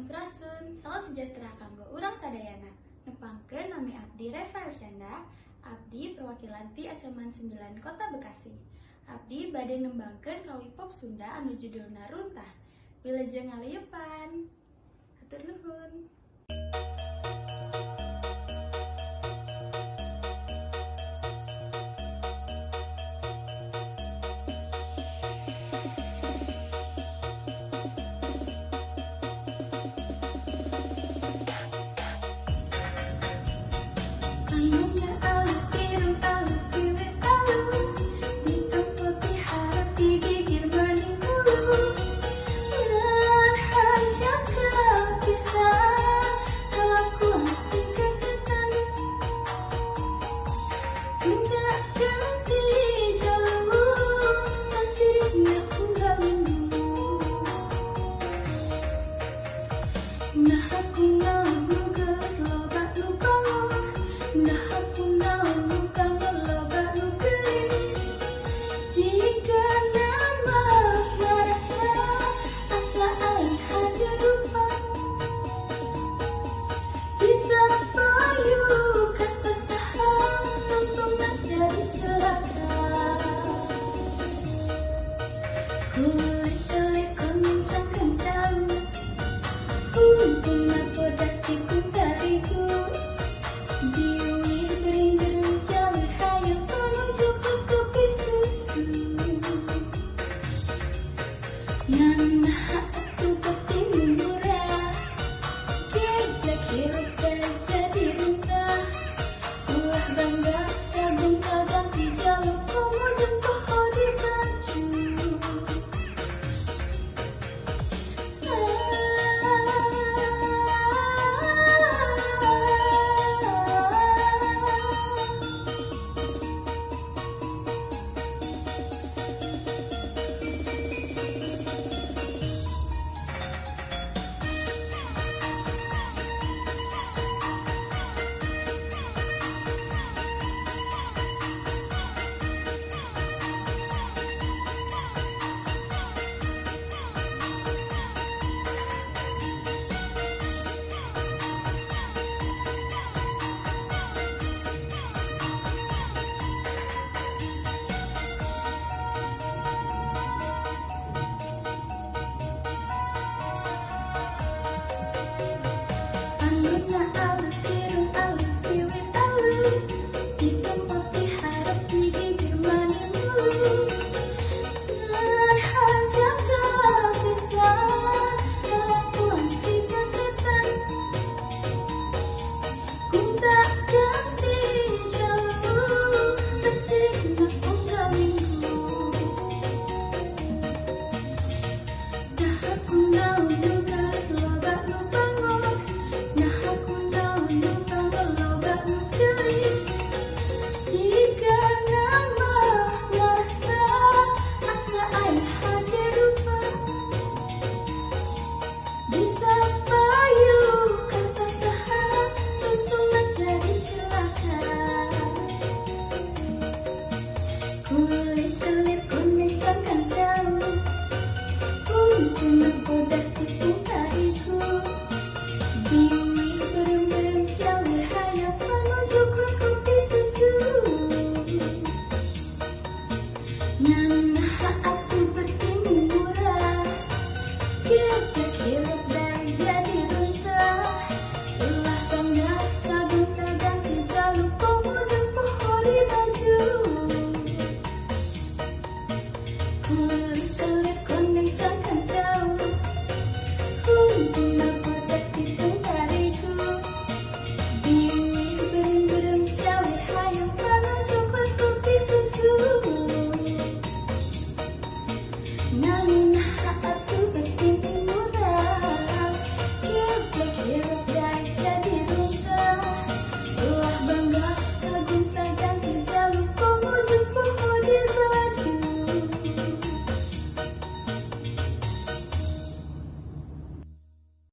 Sampurasun, salam sejahtera kanggo urang sadayana. Nepangkeun, nami abdi Reva Elshanda, abdi perwakilan ti SMA 9 Kota Bekasi. Abdi bade nembangkeun kawi pop Sunda anu judulna Runtah. Wilujeng ngaliepan. Hatur nuhun. Anggona alus, irung alus, bibir alus, ditempo ti hareup, digigir mani mulus. Ngan hanjakal pisan kalakuan siga setan. Gonta ganti jalu, tasiripna unggal minggu. Naha kunaon nu geus loba nu bangor, naha kunaon nu bangor loba nu geulis. Sigana mah ngarasa asa aing hade rupa. Bisa payu ka saha, tungtungna jadi celaka. Kulit kelik kumincangkeun cau, Untungna bodas tikung tarigu. Biwir beureum-beureum jawir hayam panuju ka kopi susu. Ngan naha atuh beuti murah, Geblek hirup teh jadi runtah. Ulah bangga sagonta ganti jalu, komo jeung poho di baju. Anggona alus, irung alus, bibir alus, ditempo ti hareup, digigir mani mulus. Ngan hanjakal pisan kalakuan siga setan. Gonta ganti jalu, tasiripna unggal minggu. Naha kunaon nu geus loba nu bangor, naha kunaon nu bangor loba nu geulis. Sigana mah ngarasa asa aing hade rupa. Bisa payu ka saha, tungtungna jadi celaka. Kulit kelir kumincangkan cau, Untungna bodas tikung tarigu. Biwir beureum-beureum jawir hayam panuju ka kopi susu. Ngan naha atuh beuti murah, Geblek hirup teh jadi runtah. Ulah bangga sagonta ganti jalu, komo jeung poho di baju. Kulit